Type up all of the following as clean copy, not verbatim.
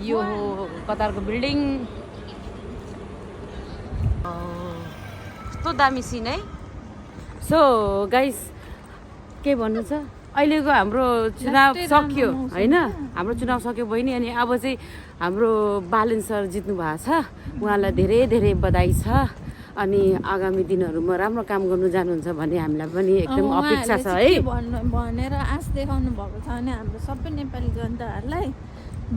यो हो कतारको बिल्डिङ। कस्तो दामी सिन है। सो गाइस के भन्नु छ, अहिलेको हाम्रो चुनाव सक्यो होइन, हाम्रो चुनाव सक्यो बहिनी। अनि अब चाहिँ हाम्रो बालेन सर जित्नु भएको छ, उहाँलाई धेरै धेरै बधाई छ। अनि आगामी दिनहरूमा राम्रो काम गर्नु जानुहुन्छ भन्ने हामीलाई पनि एकदम अपेक्षा छ है भनेर आश देखाउनु भएको छ भने हाम्रो सबै नेपाली जनताहरूलाई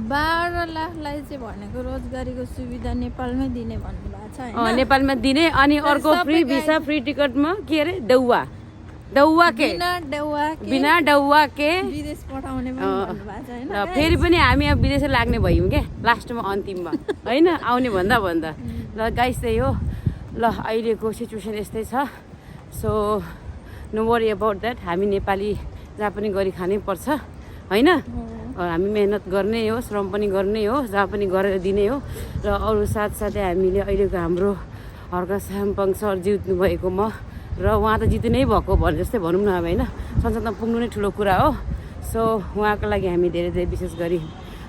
12 लाखलाई चाहिँ भनेको रोजगारीको सुविधा नेपालमै दिने भन्नुभएको छ हैन। नेपालमा दिने। अनि अर्को फ्री भिसा फ्री टिकटमा के अरे दौवा के बिना दौवा के विदेश पठाउने पनि भन्नुभएको छ हैन। र फेरि पनि हामी अब विदेश लाग्ने भयौँ के लास्टमा अन्तिममा होइन, आउने भन्दा ल गाइस त्यही हो। ल अहिलेको सिचुएसन यस्तै छ। So no worry about that. हामी नेपाली जहाँ पनि गरी खानै पर्छ होइन। हामी मेहनत गर्ने हो, श्रम पनि गर्ने हो, जहाँ पनि गरेर दिने हो। र अरू साथसाथै हामीले अहिलेको हाम्रो हर्क साम्पाङ सर जित्नु भएकोमा र उहाँ त जित्नु नै भएको भने जस्तै भनौँ न अब होइन, संसदमा पुग्नु नै ठुलो कुरा हो। सो उहाँको लागि हामी धेरै धेरै विशेष गरी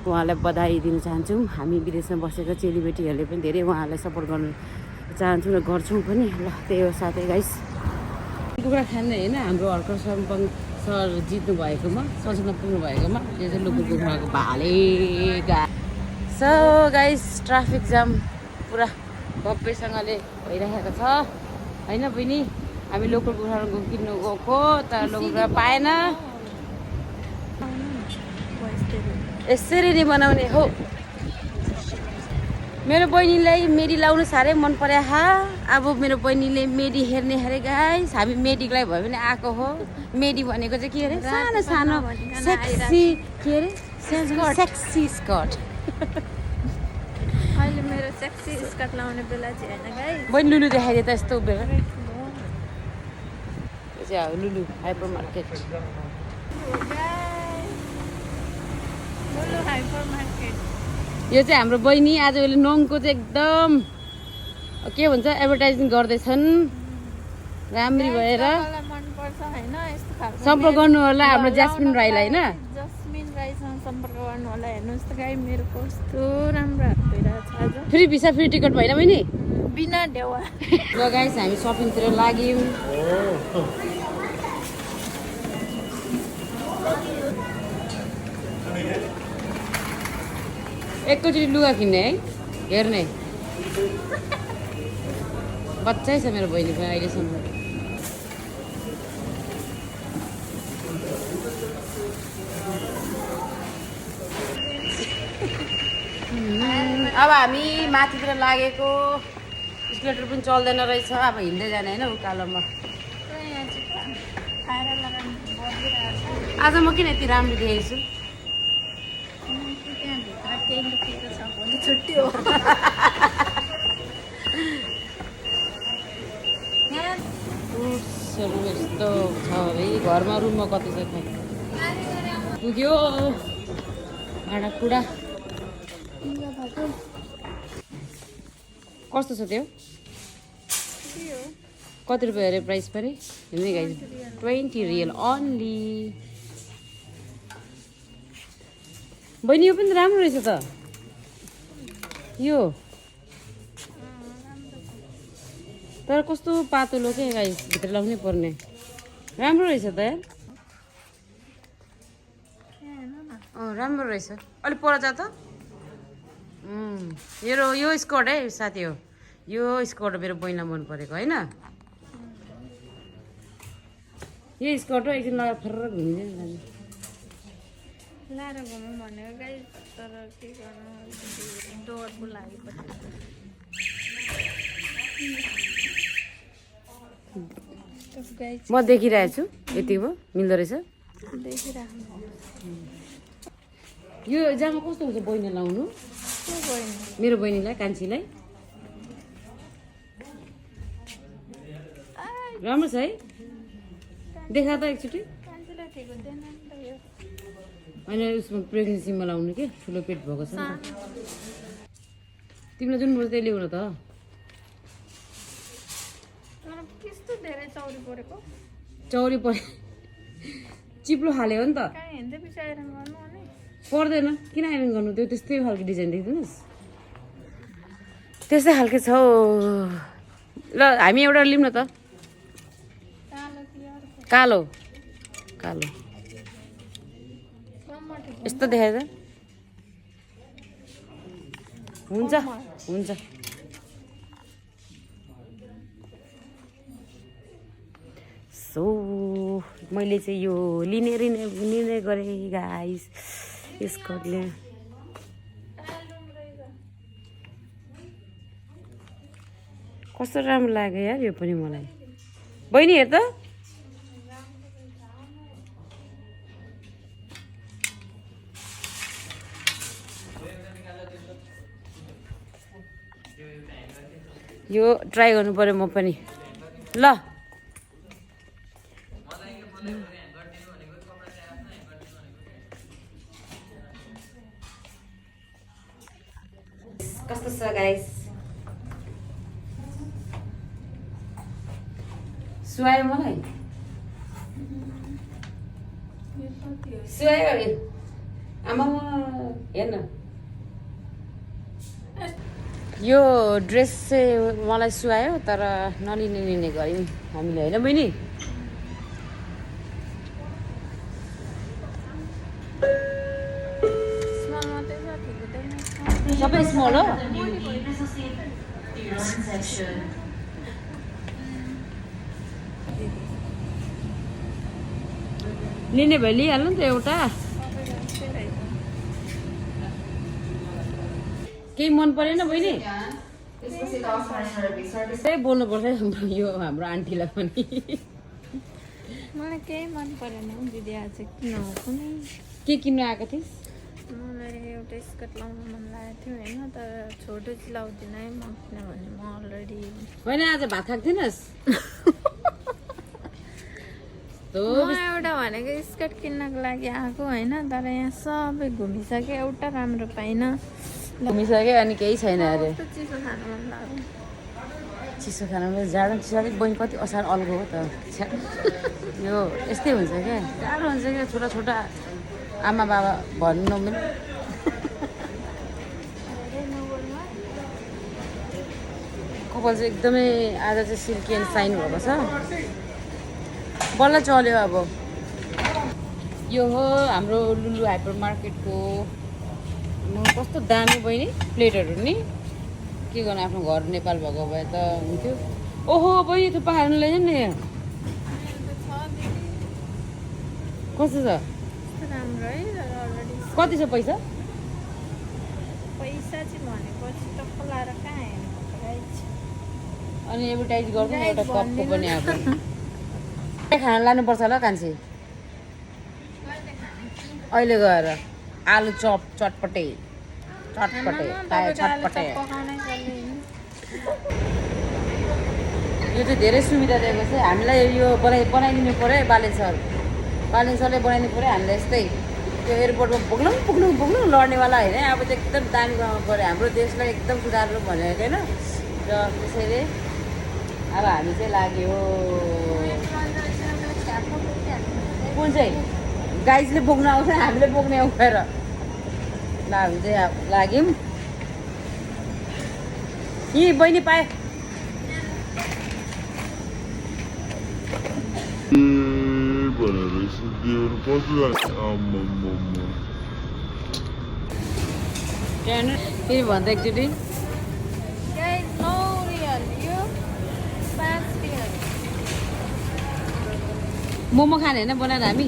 उहाँलाई बधाई दिन चाहन्छौँ। हामी विदेशमा बसेको चेलीबेटीहरूले पनि धेरै उहाँलाई सपोर्ट गर्नु चाहन्छौँ र गर्छौँ पनि। ल त्यही हो साथै गाइस, कुखुरा खाने होइन, हाम्रो हर्क साम्पाङ सर जित्नु भएकोमा, संसदमा पुग्नु भएकोमा यो चाहिँ लोकल कुखुराको भालेगा। सो गाइस ट्राफिक जाम पुरा भव्यसँगले भइरहेको छ होइन बहिनी। हामी लोकल कुखुराको किन्नु गएको तर लोकल कुखुरा पाएन। यसरी नै बनाउने हो। मेरो बहिनीलाई मेडी लाउनु साह्रै मन पर्यो। अब मेरो बहिनीले मेडी हेर्ने अरे गाइस। हामी मेडीको लागि भयो भने आएको हो। मेडी भनेको चाहिँ के अरे, सानो सानो सेक्सी के अरे सेक्सी स्कर्ट। अहिले मेरो सेक्सी स्कर्ट लाउने बेला चाहिँ हैन गाइस। बहिनी लुलु देखाइदिए त यस्तो बेला। यो चाहिँ Lulu hyper market. Lulu hyper market. यो चाहिँ हाम्रो बहिनी आजभोलि नङको चाहिँ एकदम के भन्छ एडभर्टाइजिङ गर्दैछन् राम्री भएर। सम्पर्क गर्नु होला हाम्रो ज्यास्मिन राईलाई होइन। जस्मिन राईसँग सम्पर्क गर्नु होला। हेर्नुहोस् त गाई मेरो कस्तो राम्रो हात भइरहेको छ आज। फ्री भिसा फ्री टिकट भएन बहिनी, बिना देवा। ल गाइस हामी सपिङतिर लाग्यौँ। एकैचोटि लुगा किन्ने है, हेर्ने बच्चै छ मेरो बहिनीको अहिलेसम्म। अब हामी माथितिर लागेको, स्कुटर पनि चल्दैन रहेछ। अब हिँड्दै जाने होइन उकालोमा। आज म किन यति राम्रो देखेको छु? छुट्टी हो। फ्रुट्सहरू यस्तो छ है घरमा। रुममा कति छ खै पुग्यो भाँडाकुँडा। कस्तो छ त्यो? कति रुपियाँ अरे प्राइस पनि? हेर्ने गाइस 20 रियल ओन्ली। बहिनी यो पनि राम्रो रहेछ त। यो तर कस्तो पातलो के गाइस, भित्र लाउनै पर्ने। राम्रो रहेछ त यार। राम्रो रहेछ। अलिक पर जा त। यो स्कर्ट है साथी हो। यो स्कर्ट मेरो बहिनीलाई मन परेको होइन। यो स्कर्ट हो, एकदिन लगाएर फर्र घुमिँदै लाएर घुमौँ भनेको गाइस, तर के गर्नु डरको लागि म देखिरहेको छु। यति भयो मिल्दो रहेछ। देखिराख्नु यो जामा कस्तो हुन्छ बहिनी लाउनु? मेरो बहिनीलाई कान्छीलाई राम्रो छ है। देखा त एकचोटि होइन, उसमा प्रेग्नेन्सीमा लाउनु के ठुलो पेट भएको छ नि त। तिमीलाई जुन मोड त्यही ल्याउनु त। चौरी परे चिप्लो हाल्यो हो नि त। पर्दैन किन आइरन गर्नु त्यो त्यस्तै खालको डिजाइन देखिदिनुहोस् त्यस्तै खालको छ हौ ल हामी एउटा लिउँ न त कालो कालो यस्तो देखाएर हुन्छ हुन्छ सो मैले चाहिँ यो निर्णय गरेँ गाइस स्कर्टले कस्तो राम्रो लाग्यो यार यो पनि मलाई बहिनी हेर त यो ट्राई गर्नु पर्यो म पनि ल कस्तो छ गाइस सुहायो मलाई सुहायो आमा हेर्न यो ड्रेस चाहिँ मलाई सुहायो तर नलिने लिने गऱ्यौँ हामीले होइन बहिनी सबै स्मल हो लिने भए लिइहाल्नु नि त एउटा केही मन परेन बहिनी त्यही बोल्नुपर्छ यो हाम्रो आन्टीलाई पनि मलाई केही मन परेन दिदी आज किन हो कुनै के किन्नु आएको थिइस् मलाई एउटा स्कर्ट लाउनु मन लागेको थियो होइन तर छोटो चाहिँ लाउँदिनँ है म किनभने म अलरेडी होइन आज भात खाएको थिएनस् म एउटा भनेको स्कर्ट किन्नको लागि आएको होइन तर यहाँ सबै घुमिसक्यो एउटा राम्रो पाइनँ घुमिसक्यो अनि केही छैन अरे चिसो खानु मन लाग्यो चिसो खाना जाडो चिसो अलिक बहिनी कति असार अल्गो हो त यो यस्तै हुन्छ क्या जाडो हुन्छ क्या छोटा छोटा आमा बाबा भन्नु नमिल्ने कपाल चाहिँ एकदमै आज चाहिँ सिल्की एन्ड साइन भएको छ बल्ल चल्यो अब यो हो हाम्रो लुलु हाइपर मार्केटको कस्तो दामी बहिनी प्लेटहरू नि के गर्नु आफ्नो घर नेपाल भएको भए त हुन्थ्यो ओहो बहिनी त्यो पहाड लैजाउँ नि कस्तो छ राम्रो है कति छ पैसा पैसा चाहिँ भनेपछि टक्क लाएर कहाँ हेर्नु अनि एडभर्टाइज गर्नु एउटा कपको पनि आएको खाना लानुपर्छ होला कान्छी अहिले गएर आलु चप चटपटे चटपटे यो चाहिँ धेरै सुविधा दिएको छ हामीलाई यो बनाइदिनु पऱ्यो है बालेन सरले बनाइदिनु पऱ्यो हामीलाई यस्तै त्यो एयरपोर्टमा पुग्नु लड्नेवाला होइन अब चाहिँ एकदम दामी बनाउनु पऱ्यो हाम्रो देशलाई एकदम सुधार्नु भनेको होइन र त्यसैले अब हामी चाहिँ लाग्यो कुन चाहिँ गाइजले बोक्नु आउँछ हामीले बोक्ने उखेर ल हामी चाहिँ लाग्यौँ यी बहिनी पाए फेरि भन्दा एकचोटि मोमो खाने होइन बनाएर हामी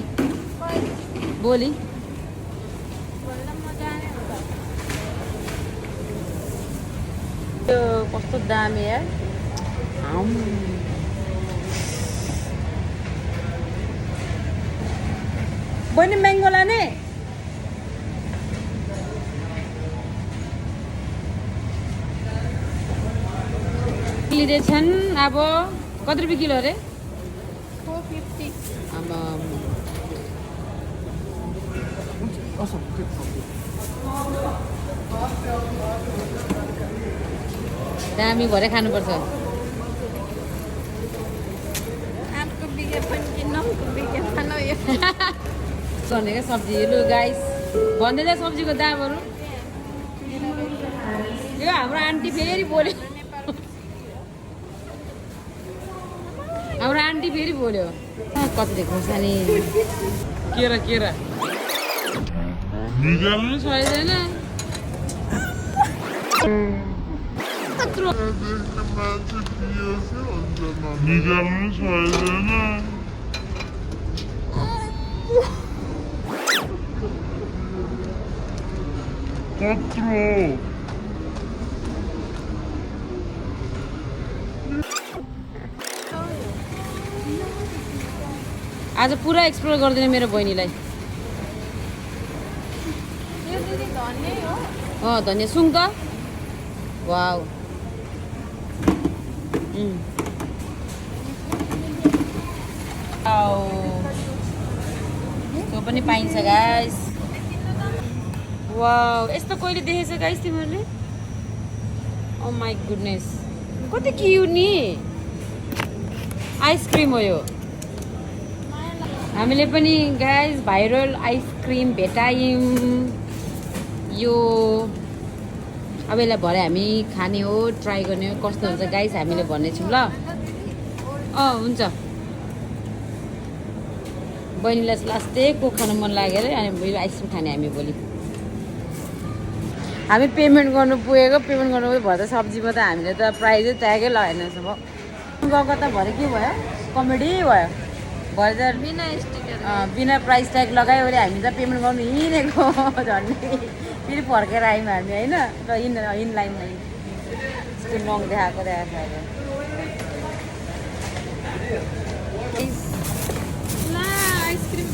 भोलि यो कस्तो दामी यार बहिनी म्याङ्गो लाने लिँदैछन् अब कति रुपियाँ किलो अरे 450 दामी भरे खानुपर्छ आपको विज्ञापन कि नौको विज्ञापन हो यो चनेको सब्जी लु गाइस भन्दै सब्जीको दामहरू यो हाम्रो आन्टी फेरि बोल्यो हाम्रो आन्टी फेरि बोल्यो कति खोर्सानी केरा निकाल्नु छैन निकाल्नु छैन कत्रो आज पुरा एक्सप्लोर गर्दैन मेरो बहिनीलाई धनिया सुङ त वाउ त्यो पनि पाइन्छ गाइस वाउ यस्तो कहिले देखेछ गाइस तिमीहरूले ओ माई गुडनेस कति क्युट नि आइसक्रिम हो यो हामीले पनि गाइस भाइरल आइसक्रिम भेटायौँ यो अब यसलाई भरे हामी खाने हो ट्राई गर्ने हो कस्तो हुन्छ गाइस हामीले भन्नेछौँ ल हुन्छ बहिनीलाई लास्टै कोक खानु मन लागेर अनि आइसक्रिम खाने हामी भोलि हामी पेमेन्ट गर्नु पुगेको पेमेन्ट गर्नु भयो त सब्जीमा त हामीले त प्राइजै ट्यागै लगाएन सब गएको त भरे के भयो कमेडी भयो भरे त बिना प्राइस ट्याग लगायो भने हामी त पेमेन्ट गर्नु हिँडेको झन्डै फेरि फर्केर आयौँ हामी होइन र इन लाइनमा स्कुल नङ देखाएको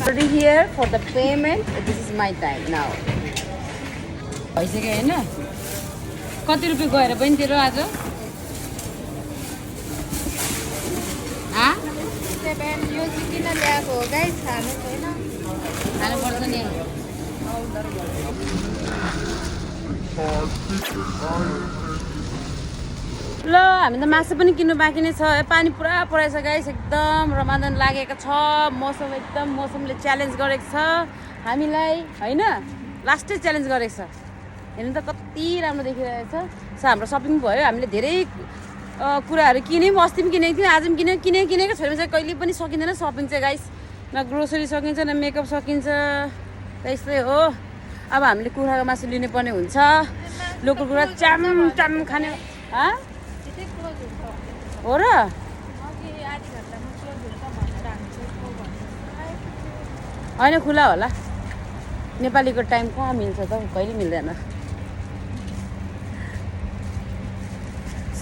Ready here for the payment. This is my time now. भइसक्यो होइन कति रुपियाँ गएर पनि तेरो आज किन ल्याएको हो गाइस खानु छैन खानुपर्छ नि ल हामी त मासु पनि किन्नु बाँकी नै छ पानी पुरा परेछ गाइस एकदम रमादन लागेको छ मौसमले च्यालेन्ज गरेको छ हामीलाई होइन लास्टै च्यालेन्ज गरेको छ हेर्नु त कति राम्रो देखिरहेको छ हाम्रो सपिङ भयो हामीले धेरै कुराहरू किन्यौँ अस्ति पनि किनेको थियौँ आज पनि किनेको छैन चाहिँ कहिले पनि सकिँदैन सपिङ चाहिँ गाइस न ग्रोसरी सकिन्छ न मेकअप सकिन्छ त्यस्तै हो अब हामीले कुखुराको मासु लिनुपर्ने हुन्छ लोकल कुखुरा चाम खाने हो र होइन खुला होला नेपालीको टाइम कहाँ मिल्छ त कहिले मिल्दैन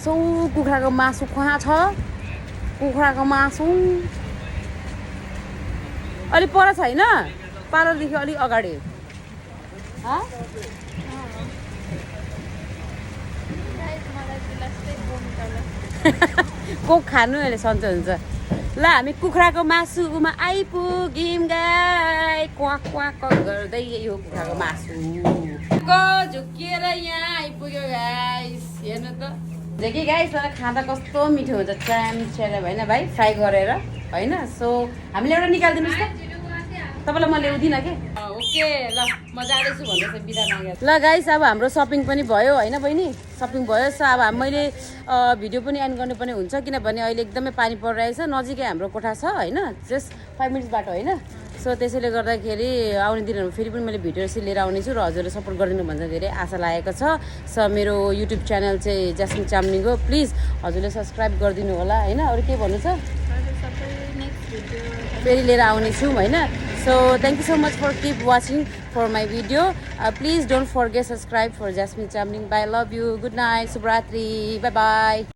सो कुखुराको मासु कहाँ छ कुखुराको मासु अलिक पर छैन पार्लरदेखि अलिक अगाडि कोक खानु अहिले सन्चो हुन्छ ल हामी कुखुराको मासुमा आइपुग्यौँ गाई क्वाक क्वाक गर्दै यो कुखुराको मासु झुकिएर यहाँ आइपुग्यो गाइस हेर्नु त देखि गाइस तर खाँदा कस्तो मिठो हुन्छ च्याम होइन भाइ फ्राई गरेर होइन सो हामीले एउटा निकालिदिनुहोस् त तपाईँलाई म ल्याउँदिनँ कि ओके ल म जाँदैछु भन्दैछ बिदा मागेर ल गाइस अब हाम्रो सपिङ पनि भयो होइन बहिनी सपिङ भयो सो अब मैले भिडियो पनि एन्ड गर्नुपर्ने हुन्छ किनभने अहिले एकदमै पानी परिरहेछ नजिकै हाम्रो कोठा छ होइन जस्ट 5 मिनट्स बाटो होइन सो त्यसैले गर्दाखेरि आउने दिनहरू फेरि पनि मैले भिडियो लिएर आउनेछु र हजुरले सपोर्ट गरिदिनु भन्छ धेरै आशा लागेको छ सो मेरो युट्युब च्यानल चाहिँ ज्यास्मिन चामलिङ हो प्लिज हजुरले सब्सक्राइब गरिदिनु होला होइन अरू के भन्नु छ फेरि लिएर आउनेछु होइन So thank you so much for keep watching for my video. Please don't forget subscribe for Jasmine Chamling. Bye. Love you. Good night. Subratri. Bye bye.